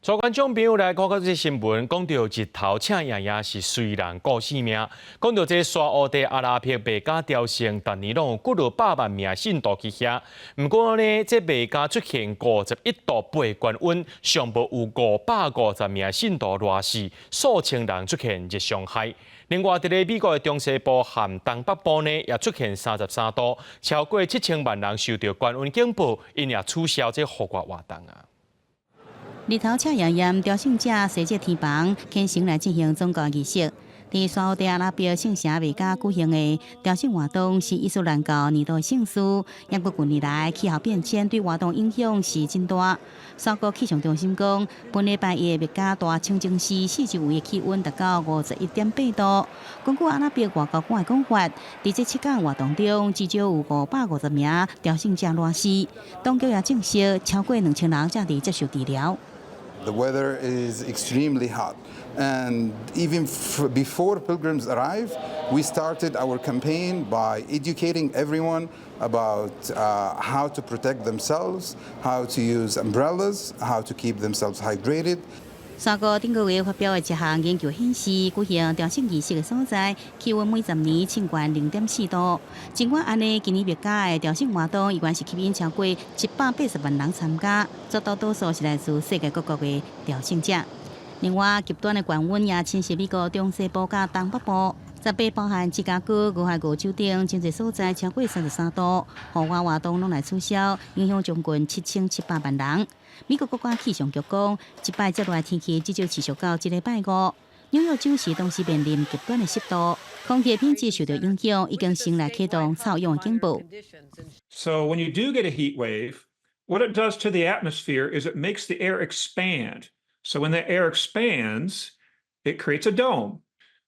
所以觀眾朋友來看看這新聞，講到日頭赤炎炎是隨人顧性命。講到這沙烏地阿拉伯麥加朝聖，逐年攏有幾落百萬名信徒去遐。毋過呢，這麥加出現51.8度高溫，上無有550名信徒熱死，數千人出現熱傷害。另外，佇咧美國的中西部和東北部呢，也出現33度，超過7000萬人受到高溫警報，𪜶也取消這戶外活動啊。日頭赤炎炎，朝聖者踅這天棚，虔誠來進行宗教儀式。佇沙烏地阿拉伯聖城麥加舉行的朝聖活動是伊斯蘭教年度盛事。不過近年來氣候變遷對活動影響是真大。沙國氣象中心講，本禮拜一麥加大清真寺四周圍的氣溫達到51.8度。根據阿拉伯外交官的講法，佇這7天活動中，至少有550名朝聖者熱死。當局也證實，超過2000人正佇接受治療。 The weather is extremely hot, and even before pilgrims arrive, we started our campaign by educating everyone about how to protect themselves, how to use umbrellas, how to keep themselves hydrated. 沙國頂個月發表的一項研究顯示，舉行朝聖儀式的所在，氣溫每10年升懸0.4度。儘管按呢，今年麥加的朝聖活動依然是吸引超過780萬人參加，絕大多數是來自世界各國的朝聖者。另外，極端的高溫也侵襲美國中西部佮東北部，18包含芝加哥、俄亥俄州等真濟所在超過33度，戶外活動攏來取消，影響將近7700萬人。美國國家氣象局講，這擺這熱天氣至少持續到這禮拜五。紐約州市同時面臨極端的濕度，空氣品質受到影響，已經先來啟動臭氧的警報。 So when you do get a heat wave, what it does to the atmosphere is it makes the air expand. So when the air expands, it creates a dome.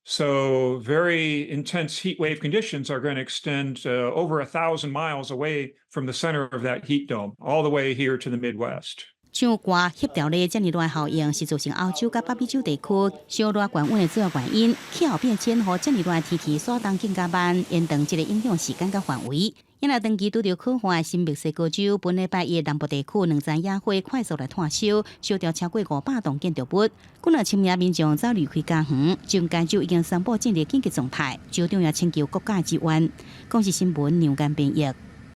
So very intense heat wave conditions are going to extend over 1,000 miles away from the center of that heat dome, all the way here to the Midwest. 像熱協調咧，遮爾熱效應是造成歐洲佮北美洲地區燒熱高溫的主要原因。氣候變遷予遮爾熱天氣徙動更加慢，延長這个影響時間佮範圍。因來長期拄著苦旱新墨西哥州，本禮拜一南部地區兩層野火快速來湠燒，燒掉超過500棟建築物，幾若千名民眾走離開家園，將該州已經宣布進入緊急狀態，州長也請求國家支援。公視新聞梁間編譯。